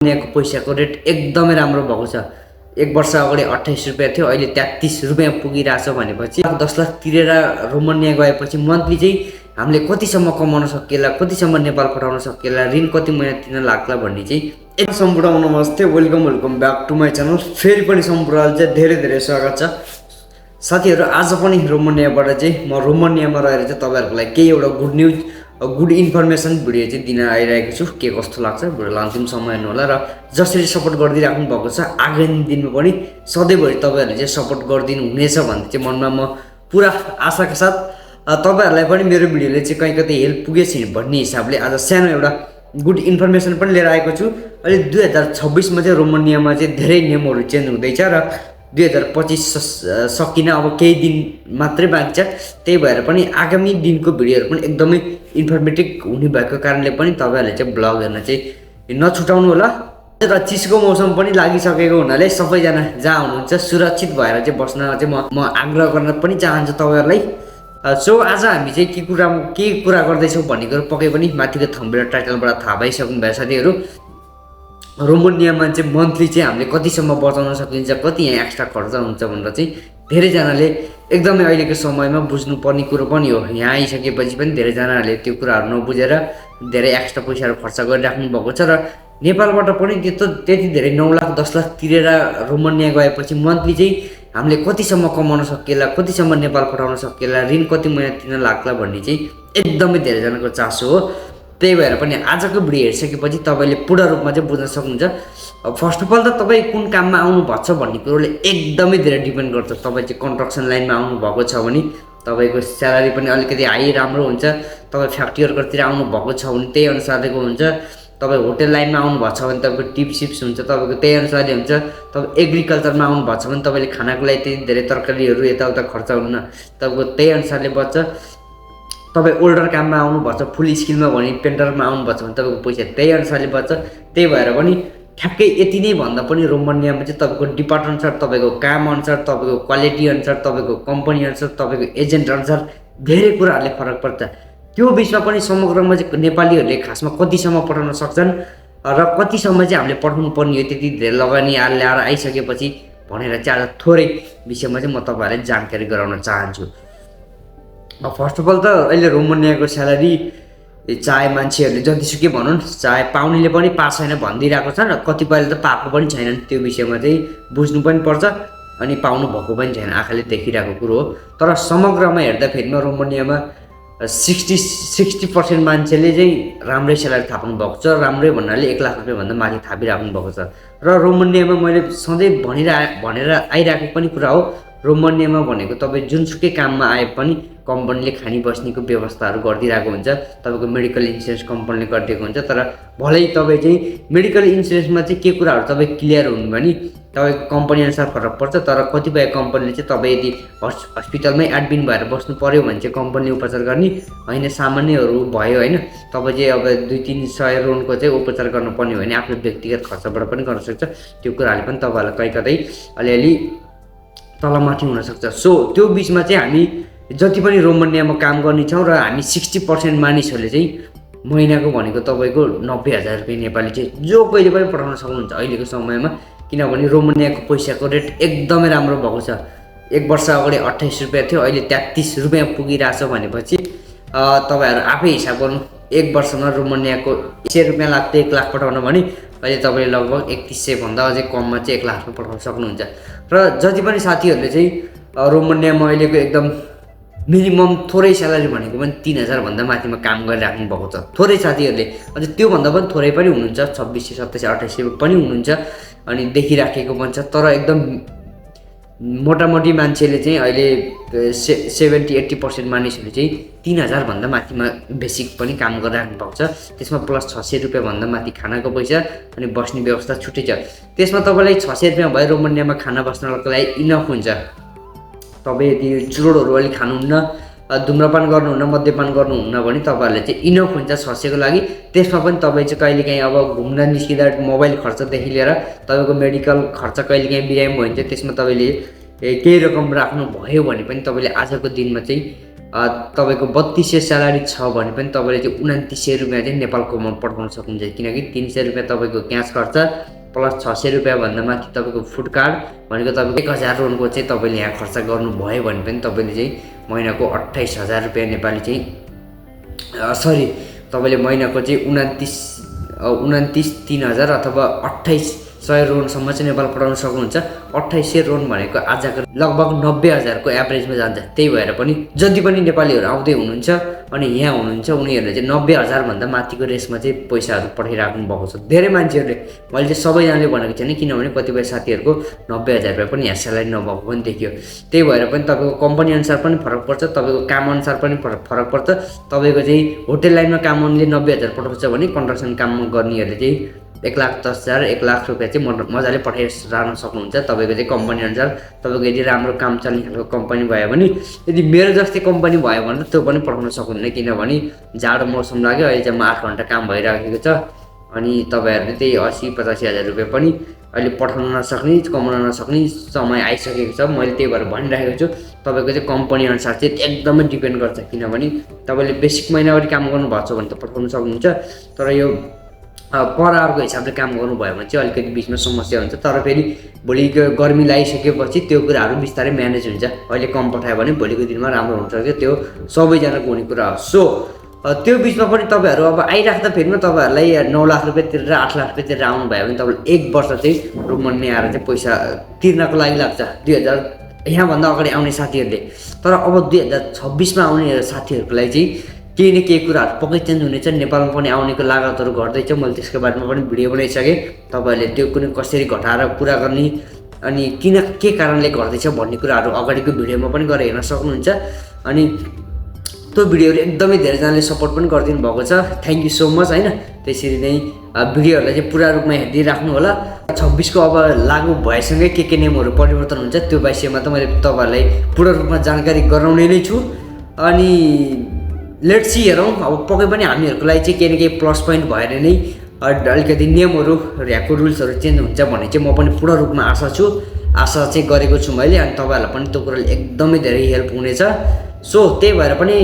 यहाँको पैसाको रेट एकदमै राम्रो भएको छ। एक वर्ष अगाडि 28 रुपियाँ थियो, अहिले 33 रुपियाँ पुगिरहेछ भनेपछि 10 लाख तिरेर रोमानिया गएपछि मन्थली चाहिँ हामीले कतिसम्म कमाउन सकिएला, कतिसम्म नेपाल पठाउन सकिएला, ऋण कति महिना तिर्न लाग्ला भन्ने चाहिँ एक सम्पूर्ण नमस्ते, welcome back to my channel. फेरि पनि सम्पूर्णलाई चाहिँ धेरै स्वागत छ साथीहरू। आज पनि रोमानियाबाट चाहिँ म रोमानियामा रहेर चाहिँ तपाईँहरूलाई केही एउटा good news, good information video चाहिँ दिन आइरहेको छु। के कस्तो लाग्छ भिडियोलाई अन्तिम समय हेर्नु होला र जसरी सपोर्ट गरिदिइराख्नु भएको छ आगामी दिनमा पनि सधैँभरि तपाईँहरूले चाहिँ सपोर्ट गरिदिनु हुनेछ भन्ने चाहिँ मनमा म पुरा आशाका साथ तपाईँहरूलाई पनि मेरो भिडियोले चाहिँ कहीँ कतै हेल्प पुगेछ भन्ने हिसाबले आज सानो एउटा गुड इन्फर्मेसन पनि लिएर आएको छु। अहिले 2026मा चाहिँ रोमानियामा चाहिँ धेरै नियमहरू चेन्ज हुँदैछ र 2025 सकिन अब केही दिन मात्रै बाँकी छ। त्यही भएर पनि आगामी दिनको भिडियोहरू पनि एकदमै इन्फर्मेटिभ हुने भएको कारणले पनि तपाईँहरूले चाहिँ ब्लग हेर्न चाहिँ नछुटाउनु होला। र चिसोको मौसम पनि लागिसकेको हुनाले सबैजना जहाँ हुनुहुन्छ सुरक्षित भएर चाहिँ बस्न चाहिँ म आग्रह गर्न पनि चाहन्छु तपाईँहरूलाई। सो आज हामी चाहिँ के कुरा गर्दैछौँ भन्ने कुरो पक्कै पनि माथिको थम्बनेल टाइटलबाट थाहा पाइसक्नु भयो साथीहरू। रोमानियामा चाहिँ मन्थली चाहिँ हामीले कतिसम्म बचाउन सकिन्छ, कति यहाँ एक्स्ट्रा खर्च हुन्छ भनेर चाहिँ धेरैजनाले एकदमै अहिलेको समयमा बुझ्नुपर्ने कुरो पनि हो। यहाँ आइसकेपछि पनि धेरैजनाहरूले त्यो कुराहरू नबुझेर धेरै एक्स्ट्रा पैसाहरू खर्च गरिराख्नु भएको छ र नेपालबाट पनि त्यति धेरै 9 लाख 10 लाख तिरेर रोमानिया गएपछि मन्थली चाहिँ हामीले कतिसम्म कमाउन सकिएला, कतिसम्म नेपाल पठाउन सकिएला, ऋण कति महिना तिर्न लाग्ला भन्ने चाहिँ एकदमै धेरैजनाको चासो हो। त्यही भएर पनि आजको भिडियो हेरिसकेपछि तपाईँले पूर्ण रूपमा चाहिँ बुझ्न सक्नुहुन्छ। फर्स्ट अफ अल त तपाईँ कुन काममा आउनु भएको छ भन्ने कुरोले एकदमै धेरै डिपेन्ड गर्छ। तपाईँ चाहिँ कन्स्ट्रक्सन लाइनमा आउनु भएको छ भने तपाईँको स्यालेरी पनि अलिकति हाई राम्रो हुन्छ। तपाईँ फ्याक्ट्री वर्करतिर आउनु भएको छ भने त्यही अनुसारको हुन्छ। तपाईँ होटल लाइनमा आउनु भएको छ भने तपाईँको टिप्स हुन्छ, तपाईँको त्यही अनुसारले हुन्छ। तपाईँ एग्रिकल्चरमा आउनु भएको छ भने तपाईँले खानाको लागि त्यति धेरै तरकारीहरू यताउता खर्च हुन्न, तपाईँको त्यही अनुसारले बच्छ। तपाईँ ओल्डर काममा आउनु भएको छ, फुल स्किलमा भने पेन्टरमा आउनु भएको छ भने तपाईँको पैसा त्यही अनुसारले बच्छ। त्यही भएर पनि ठ्याक्कै यति नै भन्दा पनि रोमानियामा चाहिँ तपाईँको डिपार्ट अनुसार, तपाईँको काम अनुसार, तपाईँको क्वालिटी अनुसार, तपाईँको कम्पनी अनुसार, तपाईँको एजेन्ट अनुसार धेरै कुराहरूले फरक पर्छ। त्यो बिचमा पनि समग्रमा चाहिँ नेपालीहरूले खासमा कतिसम्म पठाउन सक्छन् र कतिसम्म चाहिँ हामीले पठाउनु पर्ने हो, त्यति धेरै लगानी ल्याएर आइसकेपछि भनेर चाहिँ आज थोरै विषयमा चाहिँ म तपाईँहरूलाई जानकारी गराउन चाहन्छु। फर्स्ट अफ अल त अहिले रोमानियाको स्यालेरी चाहे मान्छेहरूले जतिसुकै भनौँ, चाहे पाउनेले पनि पाएको छैन भनिदिइरहेको छ र कतिपयले त पाएको पनि छैनन्। त्यो विषयमा चाहिँ बुझ्नु पनि पर्छ अनि पाउनु भएको पनि छैन, आँखाले देखिरहेको कुरो हो। तर समग्रमा हेर्दाखेरिमा रोमानियामा 60% मान्छेले चाहिँ राम्रै स्यालेरी थाप्नु भएको छ। राम्रै भन्नाले 1 लाख रुपियाँभन्दा माथि थापिराख्नु भएको छ। र रोमानियामा मैले सधैँ भनेर आइरहेको पनि कुरा हो, रोमानियामा भनेको तपाईँ जुनसुकै काममा आए पनि कम्पनीले खानी बस्नेको व्यवस्थाहरू गरिदिरहेको हुन्छ। तपाईँको मेडिकल इन्सुरेन्स कम्पनीले गरिदिएको हुन्छ। तर भलै तपाईँ चाहिँ मेडिकल इन्सुरेन्समा चाहिँ के कुराहरू तपाईँ क्लियर हुनु भने तपाईँको कम्पनी अनुसार फरक पर्छ। तर कतिपय कम्पनीले चाहिँ तपाईँ यदि हस्पिटलमै एडमिट भएर बस्नु पऱ्यो भने चाहिँ कम्पनीले उपचार गर्ने होइन, सामान्यहरू भयो होइन, तपाईँ चाहिँ अब 200-300 रोनको चाहिँ उपचार गर्नुपर्ने हो भने आफ्नो व्यक्तिगत खर्चबाट पनि गर्न सक्छ। त्यो कुराहरूले पनि तपाईँहरूलाई कहीँ कतै अलिअलि तलमाथि हुनसक्छ। सो त्यो बिचमा चाहिँ हामी जति पनि रोमानियामा काम गर्ने छौँ र हामी 60% मानिसहरूले चाहिँ महिनाको भनेको तपाईँको 90,000 रुपियाँ नेपाली चाहिँ जो कहिले पनि पठाउन सक्नुहुन्छ अहिलेको समयमा। किनभने रोमानियाको पैसाको रेट एकदमै राम्रो भएको छ। एक वर्ष अगाडि 28 रुपियाँ थियो, अहिले 33 रुपियाँ पुगिरहेछ भनेपछि तपाईँहरू आफै हिसाब गर्नु। एक वर्षमा रोमानियाको 100 रुपियाँ लाग्थ्यो 1 लाख पठाउन भने अहिले तपाईँले लगभग 3100 भन्दा अझै कममा चाहिँ 1 लाख रुपियाँ पठाउन सक्नुहुन्छ। र जति पनि साथीहरूले चाहिँ रोमानियामा अहिलेको एकदम मिनिमम थोरै स्यालेरी भनेको पनि 3000 भन्दा माथिमा काम गरिराख्नु भएको छ। थोरै साथीहरूले अझ त्योभन्दा पनि थोरै पनि हुनुहुन्छ, 2600, 2700, 2800 पनि हुनुहुन्छ अनि देखिराखेको पनि छ। तर एकदम मोटामोटी मान्छेले चाहिँ अहिले 70-80% मानिसहरूले चाहिँ 3000 भन्दा माथिमा बेसिक पनि काम गरिराख्नु भएको छ। त्यसमा प्लस 600 रुपियाँ भन्दा माथि खानाको पैसा अनि बस्ने व्यवस्था छुट्टै छ। त्यसमा तपाईँलाई 600 रुपियाँ भयो रोमानियामा खाना बस्नको लागि इनफ हुन्छ। तपाईँ यदि चुरोटहरू अलिक खानुहुन्न, धुम्रपान गर्नुहुन्न, मद्यपान गर्नुहुन्न भने तपाईँहरूले चाहिँ इनफ हुन्छ 600को लागि। त्यसमा पनि तपाईँ चाहिँ कहिलेकाहीँ अब घुम्न निस्किँदा मोबाइल खर्चदेखि लिएर तपाईँको मेडिकल खर्च कहिलेकाहीँ बिरामी भइन्छ, त्यसमा तपाईँले केही रकम राख्नु भयो भने पनि तपाईँले आजको दिनमा चाहिँ तपाईँको 3200 स्यालेरी छ भने पनि तपाईँले चाहिँ 2900 रुपियाँ चाहिँ नेपालकोमा पठाउन सक्नुहुन्छ, किनकि 300 रुपियाँ तपाईँको क्यास खर्च प्लस 600 रुपियाँभन्दा माथि तपाईँको फुड कार्ड भनेको तपाईँको 1000 रोनको चाहिँ तपाईँले यहाँ खर्च गर्नुभयो भने पनि तपाईँले चाहिँ महिनाको 28000 रुपियाँ नेपाली चाहिँ सरी तपाईँले महिनाको चाहिँ 29 3000 अथवा 2800 रोनसम्म चाहिँ नेपाल पठाउन सक्नुहुन्छ। 2800 रोन भनेको आजको लगभग 90,000 को एभरेजमा जान्छ। त्यही भएर पनि जति पनि नेपालीहरू आउँदै हुनुहुन्छ अनि यहाँ हुनुहुन्छ उनीहरूले चाहिँ 90,000 भन्दा माथिको रेसमा चाहिँ पैसाहरू पठाइराख्नु भएको छ। धेरै मान्छेहरूले, मैले चाहिँ सबैजनाले भनेको छैन, किनभने कतिपय साथीहरूको 90,000 रुपियाँ पनि यहाँ स्यालेरी नभएको पनि देखियो। त्यही भएर पनि तपाईँको कम्पनी अनुसार पनि फरक पर्छ, तपाईँको काम अनुसार पनि फरक पर्छ। तपाईँको चाहिँ होटेल लाइनमा काम गर्नेले 90,000 पठाउँछ भने कन्स्ट्रक्सन काम गर्नेहरूले चाहिँ 1,10,000 1 लाख रुपियाँ चाहिँ मजाले पठाइरहन सक्नुहुन्छ। तपाईँको चाहिँ कम्पनी अनुसार तपाईँको यदि राम्रो काम चल्ने खालको कम्पनी भयो भने, यदि मेरो जस्तै कम्पनी भयो भने त त्यो पनि पठाउन सक्नुहुन्न, किनभने जाडो मौसम लाग्यो। अहिले चाहिँ 8 घन्टा काम भइराखेको छ अनि तपाईँहरूले त्यही 80-85,000 रुपियाँ पनि अहिले पठाउन नसक्ने, कमाउन नसक्ने समय आइसकेको छ। मैले त्यही भएर भनिरहेको छु, तपाईँको चाहिँ कम्पनी अनुसार चाहिँ एकदमै डिपेन्ड गर्छ, किनभने तपाईँले बेसिक महिनावारी काम गर्नुभएको छ भने त पठाउन सक्नुहुन्छ। तर यो पर आवरको हिसाबले काम गर्नुभयो भने चाहिँ अलिकति बिचमा समस्या हुन्छ। तर फेरि भोलि गर्मी लगाइसकेपछि त्यो कुराहरू बिस्तारै म्यानेज हुन्छ। अहिले कम पठायो भने भोलिको दिनमा राम्रो हुनसक्छ, त्यो सबैजनाको हुने कुरा हो। सो त्यो बिचमा पनि तपाईँहरू अब आइराख्दा फेरि तपाईँहरूलाई 9 लाख रुपियाँ तिरेर 8 लाख रुपियाँ तिरेर आउनुभयो भने तपाईँले 1 वर्ष चाहिँ रुम भन्ने आएर चाहिँ पैसा तिर्नको लागि लाग्छ 2000 यहाँभन्दा अगाडि आउने साथीहरूले। तर अब 2026मा आउने साथीहरूको लागि चाहिँ केही न केही कुराहरू पक्कै चेन्ज हुनेछ। नेपालमा पनि आउनेको लागतहरू घट्दैछ, मैले त्यसको बारेमा पनि भिडियो बनाइसकेँ। तपाईँहरूले त्यो कुनै कसरी घटाएर पुरा गर्ने अनि किन के कारणले घट्दैछ भन्ने कुराहरू अगाडिको भिडियोमा पनि गएर हेर्न सक्नुहुन्छ। अनि त्यो भिडियोहरू एकदमै धेरैजनाले सपोर्ट पनि गरिदिनु भएको छ, थ्याङ्क यू सो मच होइन। त्यसरी नै भिडियोहरूलाई चाहिँ पुरा रूपमा हेरिदिइराख्नु होला। 26को अब लागु भएसँगै के नियमहरू परिवर्तन हुन्छ त्यो विषयमा त मैले तपाईँहरूलाई पुरा रूपमा जानकारी गराउने नै छु। अनि लेट्स सी, हेरौँ अब पक्कै पनि हामीहरूको लागि चाहिँ केही न केही प्लस पोइन्ट भएर नै अलिकति नियमहरू यहाँको रुल्सहरू चेन्ज हुन्छ भन्ने चाहिँ म पनि पूर्ण रूपमा आशा चाहिँ गरेको छु मैले। अनि तपाईँहरूलाई पनि त्यो कुराले एकदमै धेरै हेल्प हुनेछ। सो त्यही भएर पनि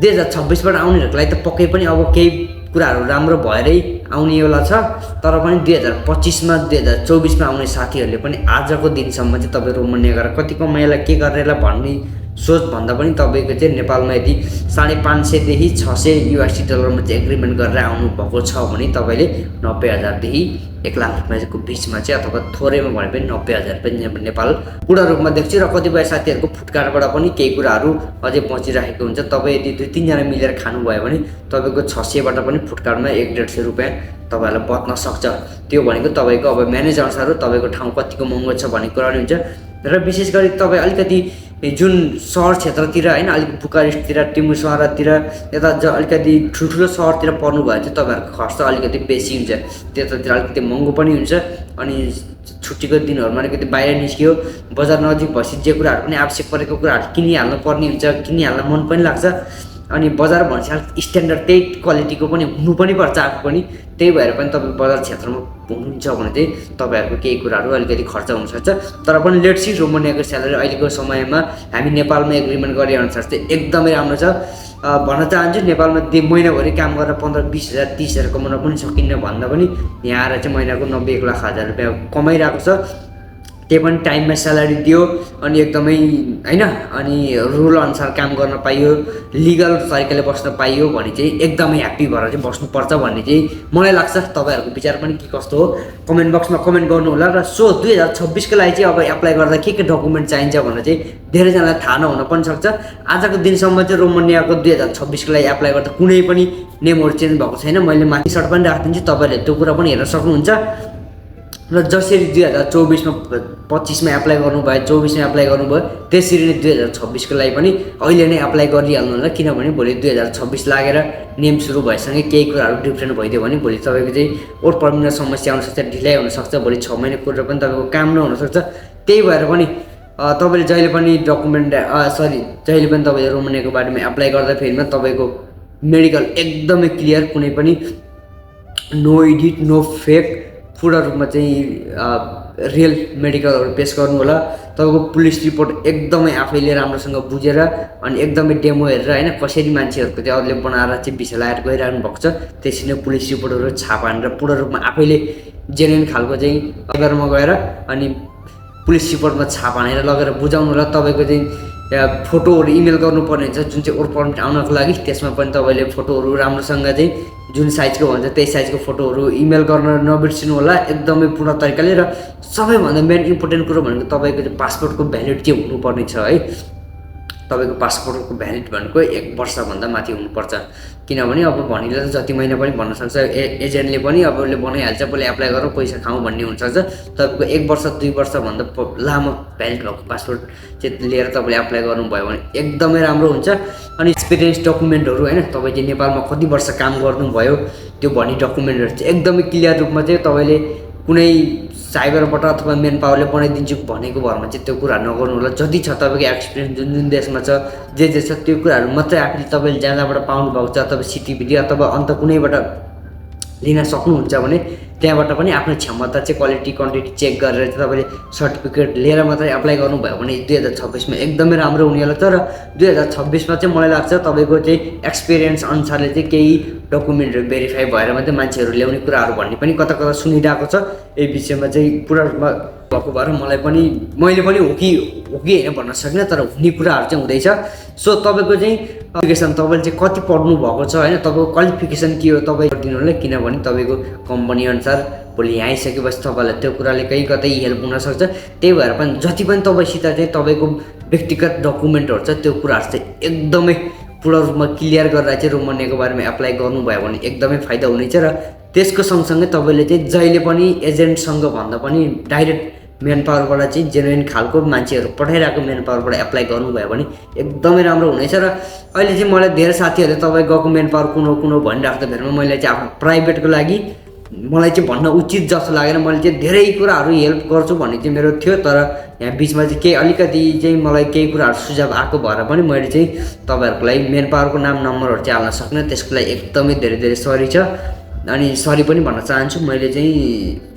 2026बाट आउनेहरूको लागि त पक्कै पनि अब केही कुराहरू राम्रो भएरै आउनेवाला छ। तर पनि 2025मा 2024मा आउने साथीहरूले पनि आजको दिनसम्म चाहिँ तपाईँ रोमानिया गएर कति कमाइला के गरेर भन्ने सोच भन्दा पनि तपाईँको चाहिँ नेपालमा यदि 550 देखि 600 USD डलरमा चाहिँ एग्रिमेन्ट गरेर आउनु भएको छ भने तपाईँले 90,000 देखि 1 लाख रुपियाँको बिचमा चाहिँ अथवा थोरैमा भने पनि 90,000 रुपियाँ नेपाल पूर्ण रूपमा देख्छु। र कतिपय साथीहरूको फुटकारबाट पनि केही कुराहरू अझै बचिरहेको हुन्छ। तपाईँ यदि 2-3 जना मिलेर खानुभयो भने तपाईँको 600बाट पनि फुटकारमा 100-150 रुपियाँ तपाईँहरूलाई बच्न सक्छ। त्यो भनेको तपाईँको अब म्यानेज अनुसार तपाईँको ठाउँ कतिको महँगो छ भन्ने कुरा पनि हुन्छ। र विशेष गरी तपाईँ अलिकति जुन सहर क्षेत्रतिर होइन, अलिक बुकारेस्टतिर, टिमु सहरतिर, यता अलिकति ठुल्ठुलो सहरतिर पर्नु भयो चाहिँ तपाईँहरूको खर्च अलिकति बेसी हुन्छ, त्यतातिर अलिकति महँगो पनि हुन्छ। अनि छुट्टीको दिनहरूमा अलिकति बाहिर निस्कियो, बजार नजिक भएपछि जे कुराहरू पनि आवश्यक परेको कुराहरू किनिहाल्नु पर्ने हुन्छ, किनिहाल्न मन पनि लाग्छ। अनि बजार भनेपछि स्ट्यान्डर्ड त्यही क्वालिटीको पनि हुनु पनि पर्छ आफू पनि। त्यही भएर पनि तपाईँ बजार क्षेत्रमा हुनुहुन्छ भने चाहिँ तपाईँहरूको केही कुराहरू अलिकति खर्च हुनसक्छ। तर पनि लेट्स सी, रोमानियाको स्यालेरी अहिलेको समयमा हामी नेपालमा एग्रिमेन्ट गरे अनुसार चाहिँ एकदमै राम्रो छ। भन्न चाहन्छु नेपालमा महिनाभरि काम गरेर 15-20,000 30,000 कमाउन पनि सकिन्न भन्दा पनि यहाँ आएर चाहिँ महिनाको 90-1 लाख हजार रुपियाँ कमाइरहेको छ। त्यही पनि टाइममा स्यालेरी दियो अनि एकदमै होइन, अनि रुल अनुसार काम गर्न पाइयो, लिगल तरिकाले बस्न पाइयो भने चाहिँ एकदमै ह्याप्पी भएर चाहिँ बस्नुपर्छ भन्ने चाहिँ मलाई लाग्छ। तपाईँहरूको विचार पनि के कस्तो हो कमेन्ट बक्समा कमेन्ट गर्नु होला। र सो 2026को लागि चाहिँ अब एप्लाई गर्दा के डकुमेन्ट चाहिन्छ भनेर चाहिँ धेरैजनालाई थाहा नहुन पनि सक्छ। आजको दिनसम्म चाहिँ रोमानियाको 2026को लागि एप्लाई गर्दा कुनै पनि नेमहरू चेन्ज भएको छैन। मैले माथि सर्ट पनि राखिदिन्छु, तपाईँहरूले त्यो कुरा पनि हेर्न सक्नुहुन्छ। र जसरी 2024मा एप्लाई गर्नुभयो, 24मा एप्लाई गर्नुभयो, त्यसरी नै 2026को लागि पनि अहिले नै एप्लाई गरिहाल्नु होला। किनभने भोलि 2026 लागेर नियम सुरु भएसँगै केही कुराहरू डिफ्रेन्ट भइदियो भने भोलि तपाईँको चाहिँ वर्क पर्मिटमा समस्या आउनसक्छ, ढिलाइ हुनसक्छ, भोलि 6 महिना कुरेर पनि तपाईँको काम नहुनसक्छ। त्यही भएर पनि तपाईँले जहिले पनि जहिले पनि तपाईँले रोमानियाको बारेमा एप्लाई गर्दा फेरिमा तपाईँको मेडिकल एकदमै क्लियर, कुनै पनि नो एडिट नो फेक पूर्ण रूपमा चाहिँ रियल मेडिकलहरू पेस गर्नु होला। तपाईँको पुलिस रिपोर्ट एकदमै आफैले राम्रोसँग बुझेर अनि एकदमै डेमो हेरेर होइन कसरी मान्छेहरूको चाहिँ अरूले बनाएर चाहिँ विषय लगाएर गइरहनु भएको छ त्यसरी नै पुलिस रिपोर्टहरू छापा हानेर पूर्ण रूपमा आफैले जेन्युन खालको चाहिँ साइबरमा गएर अनि पुलिस रिपोर्टमा छाप हानेर लगेर बुझाउनु होला। तपाईँको चाहिँ फोटोहरू इमेल गर्नुपर्ने हुन्छ जुन चाहिँ वर्क पर्मिट आउनको लागि, त्यसमा पनि तपाईँले फोटोहरू राम्रोसँग चाहिँ जुन साइजको भन्छ त्यही साइजको फोटोहरू इमेल गर्न नबिर्सिनु होला एकदमै पूर्ण तरिकाले। र सबैभन्दा मेन इम्पोर्टेन्ट कुरो भनेको तपाईँको चाहिँ पासपोर्टको भ्यालिड के हुनुपर्ने छ है। तपाईँको पासपोर्टको भ्यालिड भनेको 1 वर्षभन्दा माथि हुनुपर्छ, किनभने अब भनिले त जति महिना पनि भन्न सक्छ, एजेन्टले पनि अब उसले बनाइहाल्छ पहिले एप्लाई गरौँ पैसा खाउँ भन्ने हुनसक्छ। तपाईँको 1 वर्ष 2 वर्षभन्दा लामो भ्यालिड भएको पासपोर्ट चाहिँ लिएर तपाईँले एप्लाई गर्नुभयो भने एकदमै राम्रो हुन्छ। अनि एक्सपिरियन्स डकुमेन्टहरू होइन, तपाईँ चाहिँ नेपालमा कति वर्ष काम गर्नुभयो त्यो भन्ने डकुमेन्टहरू चाहिँ एकदमै क्लियर रूपमा चाहिँ तपाईँले कुनै साइबरबाट अथवा मेन पावरले बनाइदिन्छु भनेको भरमा चाहिँ त्यो कुराहरू नगर्नु होला। जति छ तपाईँको एक्सपिरियन्स जुन जुन देशमा छ जे छ त्यो कुराहरू मात्रै आफूले तपाईँले जहाँबाट पाउनु भएको छ अथवा सिटिभिटी अथवा अन्त कुनैबाट लिन सक्नुहुन्छ भने त्यहाँबाट पनि आफ्नो क्षमता चाहिँ क्वालिटी क्वान्टिटी चेक गरेर चाहिँ तपाईँले सर्टिफिकेट लिएर मात्रै एप्लाई गर्नुभयो भने 2026मा एकदमै राम्रो हुने होला। तर 2026मा चाहिँ मलाई लाग्छ तपाईँको चाहिँ एक्सपिरियन्स अनुसारले चाहिँ केही डकुमेन्टहरू भेरिफाई भएर मात्रै मान्छेहरू ल्याउने कुराहरू भन्ने पनि कता कता सुनिरहेको छ। यही विषयमा चाहिँ पुरा रूपमा भएको भएर मैले पनि हो कि होइन भन्न सक्दिनँ, तर हुने कुराहरू चाहिँ हुँदैछ। सो तपाईँको चाहिँ क्वालिफिकेसन तपाईँले चाहिँ कति पढ्नु भएको छ होइन, तपाईँको क्वालिफिकेसन के हो तपाईँ दिनु होला, किनभने तपाईँको कम्पनी अनुसार भोलि यहाँ आइसकेपछि तपाईँलाई त्यो कुराले कहीँ कतै हेल्प हुनसक्छ। त्यही भएर पनि जति पनि तपाईँसित चाहिँ तपाईँको व्यक्तिगत डकुमेन्टहरू छ त्यो कुराहरू चाहिँ एकदमै पूर्ण रूपमा क्लियर गरेर चाहिँ रोमानियाको बारेमा एप्लाई गर्नुभयो भने एकदमै फाइदा हुनेछ। र त्यसको सँगसँगै तपाईँले चाहिँ जहिले पनि एजेन्टसँग भन्दा पनि डाइरेक्ट मेन पावरबाट चाहिँ जेन्युन खालको मान्छेहरू पठाइरहेको मेन पावरबाट एप्लाई गर्नुभयो भने एकदमै राम्रो हुनेछ। र अहिले चाहिँ मलाई धेरै साथीहरूले तपाईँ गएको मेन पावर कुन हो भनिरहेको त बेलामा मैले चाहिँ आफ्नो प्राइभेटको लागि मलाई चाहिँ भन्न उचित जस्तो लागेर मैले चाहिँ धेरै कुराहरू हेल्प गर्छु भन्ने चाहिँ मेरो थियो। तर यहाँ बिचमा चाहिँ केही अलिकति चाहिँ मलाई केही कुराहरू सुझाव आएको भएर पनि मैले चाहिँ तपाईँहरूको लागि मेन पावरको नाम नम्बरहरू चाहिँ हाल्न सक्ने, त्यसको लागि एकदमै धेरै धेरै सरी छ। अनि सरी पनि भन्न चाहन्छु, मैले चाहिँ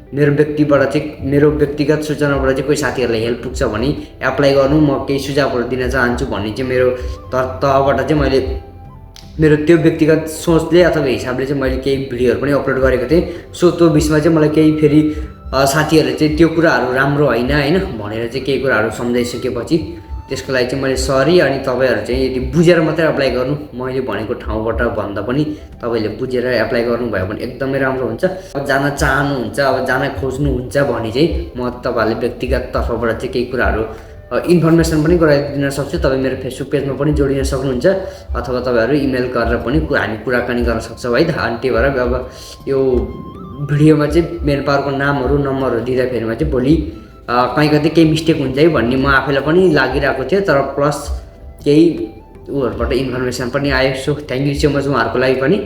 मेरो व्यक्तिगत सूचनाबाट चाहिँ कोही साथीहरूलाई हेल्प पुग्छ भने एप्लाई गर्नु, म केही सुझावहरू दिन चाहन्छु भन्ने चाहिँ मेरो तहबाट चाहिँ मैले मेरो त्यो व्यक्तिगत सोचले अथवा हिसाबले चाहिँ मैले केही भिडियोहरू पनि अपलोड गरेको थिएँ। सो त्यो बिचमा चाहिँ मलाई केही फेरि साथीहरूले चाहिँ त्यो कुराहरू राम्रो होइन भनेर चाहिँ केही कुराहरू सम्झाइसकेपछि त्यसको लागि चाहिँ मैले सरी। अनि तपाईँहरू चाहिँ यदि बुझेर मात्रै एप्लाई गर्नु, मैले भनेको ठाउँबाट भन्दा पनि तपाईँले बुझेर एप्लाई गर्नुभयो भने एकदमै राम्रो हुन्छ। अब जान चाहनुहुन्छ, अब जान खोज्नुहुन्छ भने चाहिँ म तपाईँहरूले व्यक्तिगत तर्फबाट चाहिँ केही कुराहरू इन्फर्मेसन पनि गराइदिन सक्छु। तपाईँ मेरो फेसबुक पेजमा पनि जोडिन सक्नुहुन्छ अथवा तपाईँहरू इमेल गरेर पनि हामी कुराकानी गर्न सक्छौँ है त। अनि त्यही भएर अब यो भिडियोमा चाहिँ मेन पावरको नामहरू नम्बरहरू दिँदाखेरिमा चाहिँ भोलि कहीँ कतै केही मिस्टेक हुन्छ है भन्ने म आफैलाई पनि लागिरहेको थियो, तर प्लस केही उहरूबाट इन्फर्मेसन पनि आयो। So thank you so much उहाँहरूको लागि पनि।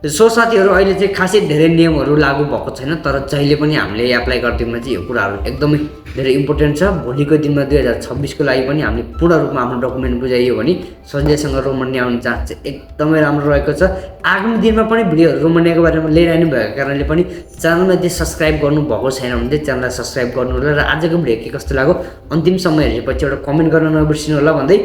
सो साथीहरू अहिले चाहिँ खासै धेरै नियमहरू लागू भएको छैन, तर जहिले पनि हामीले एप्लाई गर्दैमा चाहिँ यो कुराहरू एकदमै धेरै इम्पोर्टेन्ट छ। भोलिको दिनमा 2026को लागि पनि हामीले पूर्ण रूपमा आफ्नो डकुमेन्ट बुझाइयो भने सजिलैसँग रोमानिया आउने चान्स चाहिँ एकदमै राम्रो रहेको छ। आगामी दिनमा पनि भिडियोहरू रोमानियाको बारेमा लिइरहनु भएको कारणले पनि च्यानलमा चाहिँ सब्सक्राइब गर्नुभएको छैन भने चाहिँ च्यानललाई सब्सक्राइब गर्नु होला। र आजको भिडियो के कस्तो लाग्यो अन्तिम समय हेरेपछि एउटा कमेन्ट गर्न नबिर्सिनु होला भन्दै